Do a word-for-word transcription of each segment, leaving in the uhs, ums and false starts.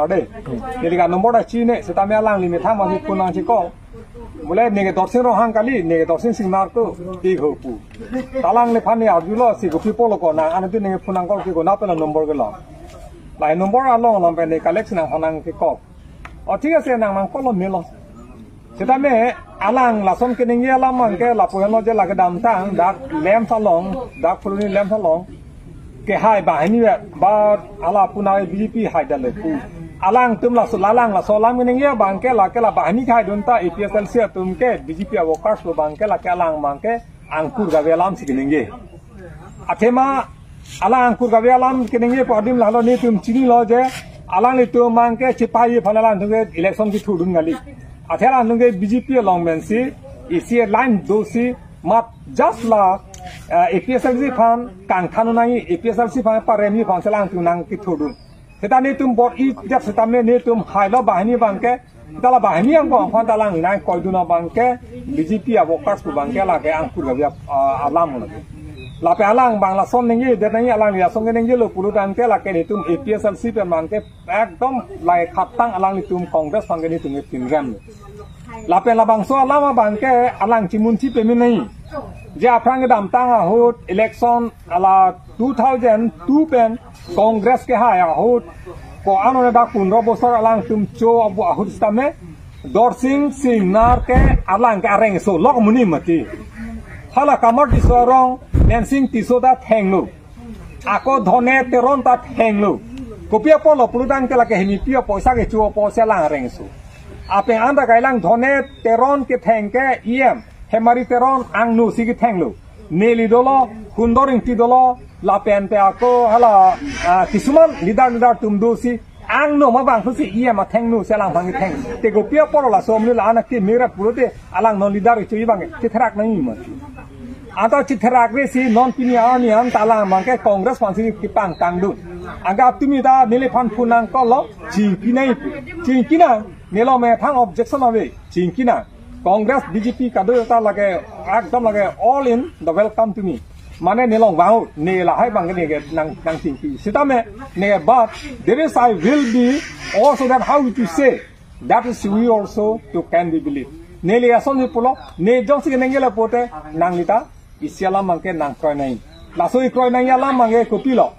Ade. Neli ke number ta chini, setame alangli methang masi phone nangchikok. Bole neke Dorsing Ronghang kali, neke Dorsing Singnar tu, ti ho pu. Alangliphan ne arjulo si kopi apotlo ko nang, anu tu neke phone nang call ke ko na pela number ke lo. Lahai number along along pen ne collect nang phone nangchikok. O thik ase nang nang call lo melo. Setame alang lason keningje alam abangke lapu heno je lake damtang dak Lamps along, dak Phuloni Lamps along. Kehai banghini ba hala pu na B J P hai dale pu. Alangtum laso lalang laso alam keningje abangke lake la banghini kehai dun ta A P H L C atum ke B J P a workers pu abangke lake alang abangke angkur gave alam si keningje. Athema alang angkur gave alam keningje pu adim lahelo netum chinilo je alanglitum abangke chepaiji aphan alangtum ke election kethurdun kali. Athe alangtum ke B J P along pensi isi line dosi mat just la, eh, A P H L C aphan kangthan nangji, A P H L C aphan paremji aphan si alangtum nangkethurdun. Seta netum bor-i jat setame netum hailo banghini abangke, ta la banghini angbong aphan ta alang nangkoidun abangke, B J P a workers pu abangke lake angkur gave, ah, alam lo. Lapen alang abang lason ningjedet nangji, alangli lason keningje lo pulo tangte lake netum A P H L C pen abangke ekdom lake khatang alanglitum Congress abangke netum pinrem. Lapen labangso alam abangke alang chimunchi peme nangji. Je aphrang kedamtang ahut election hala two thousand two pen Congress kehai ahut ko ano ne dak pundro bosor alangtum cho abu ahut setame Dorsing Singnar ke alang ke areng so lok muni mati. Hala Kamal Tisso arong Nensing Tisso ta thenglo. Ako Dhone Teron ta thenglo. Kopi apotlo pulo tangte lake hemipi apoisa kecho apotsi alang areng so. Apeng anta kailang Dhone Teron ketheng ke E M Hemari Teron angno si kethenglo. Neli dolo, Kundor Ingti dolo, lapen te ako hala, ah, kisuman leader leader atum dosi angno ma bangso si E M athengno si alang abang ketheng. Te kopi apotlo laso amni la anak ke mera pulote alang non leader ichu ibang chetherak nangji ma. Anta chetherakre si non pini arni anta alang abangke Congress aphansi kepangtangdun. Anke tumi ta neliphan phone nang call lo, chingki nangji pu. Chingki nang, nelo methang objection ave, chingki nang. Congress, B J P kadokave ta lake, ekdom lake all in the welcome to me. Mane nelong vang, ne lahai abangke neke nang, nangchingki. Setame, neke but, there is I will be, also that how to say, that is we also to can be believe. Neli asonsi pulo, ne jongsi keningje lapote, nanglita, isi alam abangke nangkroi nangji. Laso ikroi nangji alam abangke kopilo.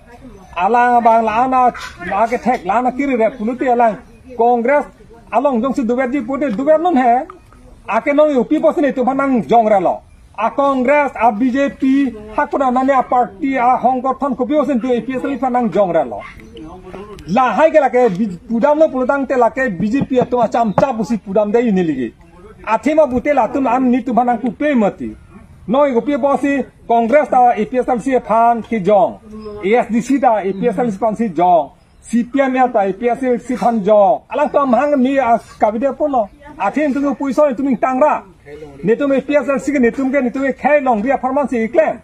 Alang abang la-an a, la kethek, la-an akiri re pulote alang. Congress along jongsi doverji pute dover non he. Ake non U P apotsi netum aphan nangjong relo. A Congress, a B J P, hakuna nani a party, a hongkothon kopi apotsi netum A P H L C aphan nangjong relo. Lahai ke lake bi-, pudamlo pulo tangte lake B J P atum acham chap pusi pudamde ini ligi. Athema pute latum an netum aphan nangpupe mati. Non U P apotsi Congress ta A P H L C aphan kejong. A S D C ta A P H L C aphansi jong. C P M L ta A P H L C aphan jong. Alangtum amahang mi a kabide pulo. Athe netum puiso netum ingtangra. Netum A P H L C ke netum ke netum ke khai longri apharman si klem.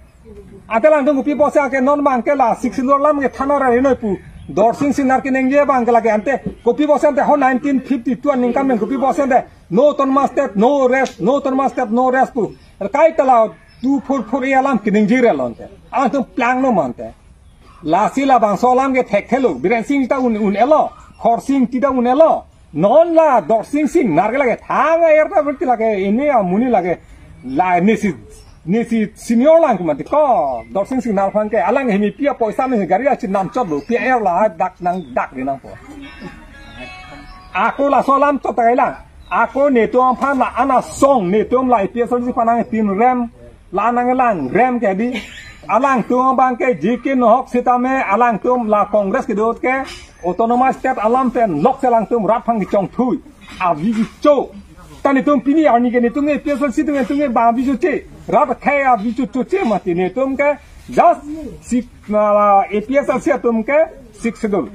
Ante alangtum kopi apotsi ake non abangke la Sixth Schedule alam ke thanore noi pu. Dorsing Singnar keningje abangke lake ante. Kopi apotsi ante ho nineteen fifty-two aningkan pen kopi apotsi ante. No autonomous state, no rest, no autonomous state, no rest pu. Kaita la two four four A alam keningje relo ante. Alangtum plangno ma ante. Lasi labangso alam ke thekthelo, Biren Singh ta un, un-elo, Khorsing Ingti ta un-elo. Non la Dorsing Singnar ke lake thang air ta berti lake ini amuni lake la nisi, nisi senior lang ke mati ko Dorsing Singnar aphan ke alang hemipi apoisa me gari achi namchot lo pi air la dak nang dak di nangpo. Ako laso alam chot ta kailang. Ako netum aphan la-an asong netum la A P H L C aphan nangpinrem la nanglangrem ke di. Alangtum abangke J K Nahok setame alangtum la Congress kedo ke autonomous state alam pen lok si alangtum rat aphan kechongthui. Avi kecho. Ta netum pini arni ke netum ke A P H L C atum netum ke bang avi choche. Rat akhei avi choche mati netum ke just si, ah, A P H L C atum ke Sixth Schedule.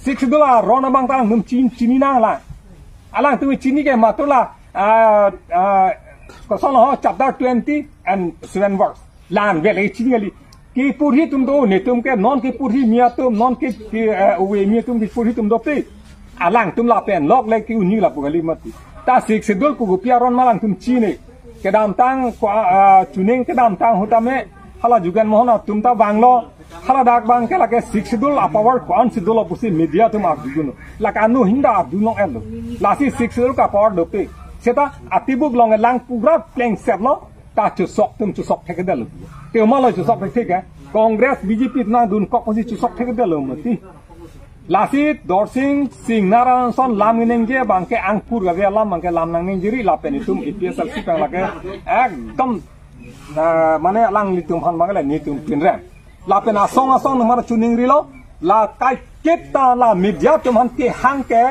Sixth Schedule aron abang ta alangtum chin, chini nanglang. Alangtum chini ke matro la, ah, ah, koson ho chapter twenty and seven verse. La-an vel chini kali. Kepurhi atum do netum ke non kepurhi mi atum non ke, ke, eh, ove mi atum kepurhi atum dope. Alangtum lapen lok le ke-un-e lapu kali mati. Ta Sixth Schedule pu kopi aron ma alangtum chini. Kedamtang ko, ah, chuning kedamtang ahut tame Hala Jugen Mohan atum ta vanglo, hala dak abang ke lake Sixth Schedule a-power ko-an schedule pusi media atum arjudunlo. Lake anu hinda arjulong-etlo. Lasi Sixth Schedule ke a-power dopik. Seta atibuk along elang pura plengsetlo, ta chusok atum chusok thekthedetlo. Te ma lo chusok thekthek ke? Congress, B J P nangdunkok pusi chusok thekthedetlo mati. Lasi Dorsing Singnar ason lam ningje abang ke angkur gave alam abang ke lam nangningjeri lapen itum A P H L C pen lake ekdom, eh, mane alanglitum aphan abang le nelitum pinrem. Lapen asong asong nomar chuningrilo, la kaiketa la media atum aphan kehang ke,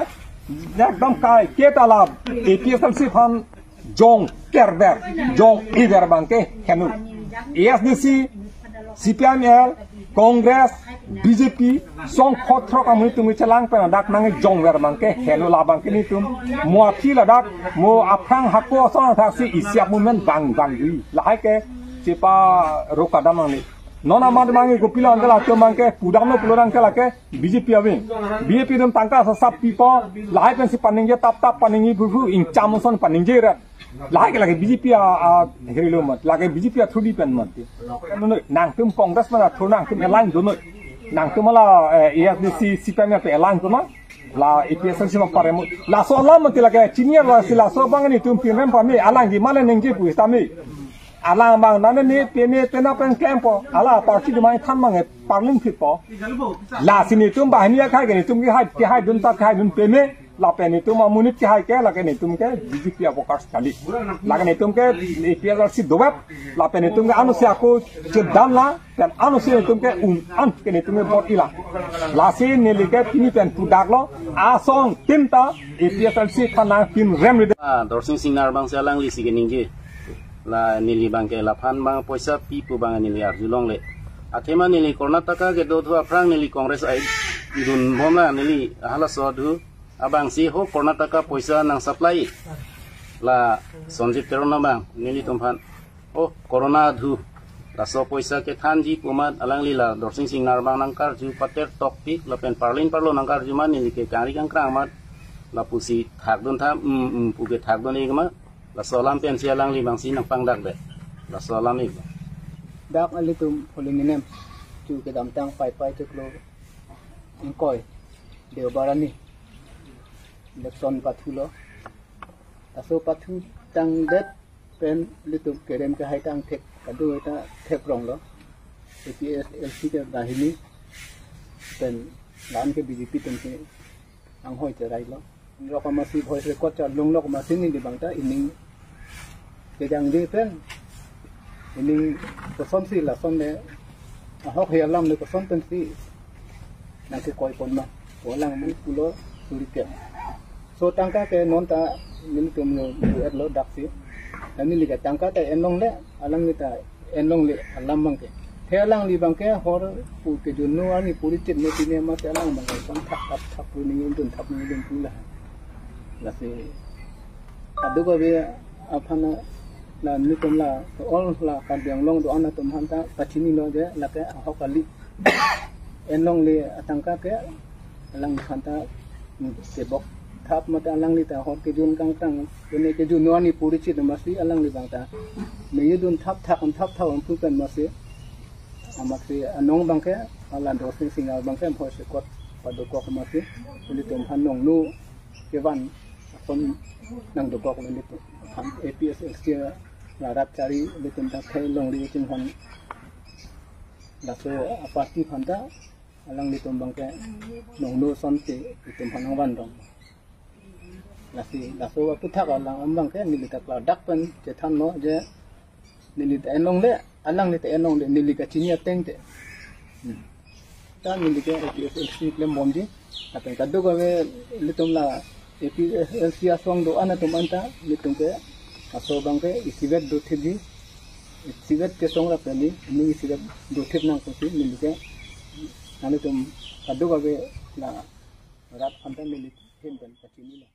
ekdom kaiketa la A P H L C aphan jong kerver, jong-iver abang ke heno. A S D C, C P I M L, Congress, B J P, song kothrok amonit atum chelang pen dak nangjongver abang ke heno, la abang ke nelitum mo aphi ladak, mo aphrang hako ason athak si isi ap movement bang bang dui. Lahai ke cheparok adam nangne. Non amat abang ke kopilo ante latum abang ke pudamlo pulo abang ke lake B J P aving. B J P atum tangka sasap pipo, lahai pensi paningje tap tap paningje buru ingcham ason paningje rat. Lahai ke lake B J P a, a, herilo mat, lake B J P a thudi pen mat. Nangtum Congress mana thur nangtum align dunoi. Nangtum hala, eh, A S D C, C P I M pen align dunoi. La A P H L C ma paremo. Laso alam mati lake chini lasi laso abang nelitum pinrem pame, alangli mane ningje pu tame. Alang abang nane ne peme pena pen klempo. Hala party dumai than abang e parling phitpo. Lasi nelitum banghini akhai ke nelitum kehai, kehaidun ta kehaidun peme. Lapen nelitum amonit kehai ke, lake nelitum ke B J P a-workers kali. Lake nelitum ke A P H L C dovek, lapen nelitum ke ansi ako chedam la, pen ansi nelitum ke un-an ke nelitum ke vote ila. Lasi neli ke pini pen pudaklo, asong atum ta A P H L C aphan nangpinrem ride. Ah, Dorsing Singnar abang si alanglisi keningje. La neli abang ke laphan abang poisa pi pu abang neli arjulongle. Athema neli Karnataka kedo thu aphrang neli Congress ai dunbom la neli halaso thu abang si ho Karnataka poisa nang supply. La Sanjib Teron abang nelitum aphan, oh, corona thu laso poisa kethanji pu amat alangli la Dorsing Singnar abang nangkarju pater tokpik lapen parlin parlo nangkarju amat neli ke kangri kangkrang amat lapusi thakdun tha, mm, mm, pu ke thakdun-ik amat laso alam pensi alangli abang si nangpangdakde. Laso alam-ik. Dak ilitum Holy Ninem chu kedamtang Paipai chiklo ingkoi Deobar arni election pathulo. Laso pathu tangdet pen ilitum kerem kehai ta angthek, kadokave ta thekronglo. A P H L C ke banghini pen la-an ke B J P atum ke anghoi cherailo. Rok amatsi voice record chalunglok amatsi neli abang ta ining kejangde pen ining kosonsi lason le ahok he alam le koson pensi nangkekoi pon ma, ko alang amonit pulo suri ke. So tangka ke non ta nelitum yo yo-etlo daksi. Neli ke tangka ta enlongle, alangli ta enlongle alam abang ke. The alangli abang ke hor pu kejun-o arni puri chit ne pine amatsi alang abang ke son thap thap thap pu ningdun thap ningdun pu la. Lasi kadokave aphan la nelitum la all la Karbi Anglong do-an atum aphan ta pachinilo je lake ahok kali. Enlongle atangka ke alangphan ta, mm, kebok thap mate alangli ta hor kejun kangtang, kene kejun-o arni puri chit amatsi alangli abang ta ningdun thap thap thap thap pu pen amatsi, amatsi anong abang ke, hala Dorsing Singnar abang ke voice record padokok amatsi ilitum aphan nongno kevan ason nangdokok ilitum aphan A P H L C la rat chari ilitum ta khelongle chinghan. Laso aparty aphan ta alanglitum abang ke nongno asonsi itum aphan nangvandong. Lasi laso aputhak alam abang ke neli ta klardak pen chethanlo je neli ta enlongle, alangli ta enlongle, neli kachini ateng te. Hmm. Ta neli ke A P H L C klembomji. Lapen kadokave ilitum la A P H L C asong do-an atum anta nelitum ke laso abang ke isivet dothipji. Isivet kesong lapen neli, neli isivet dothip nang pusi neli ke, nelitum kadokave la rat aphan ta neli ahin pen kachinilo.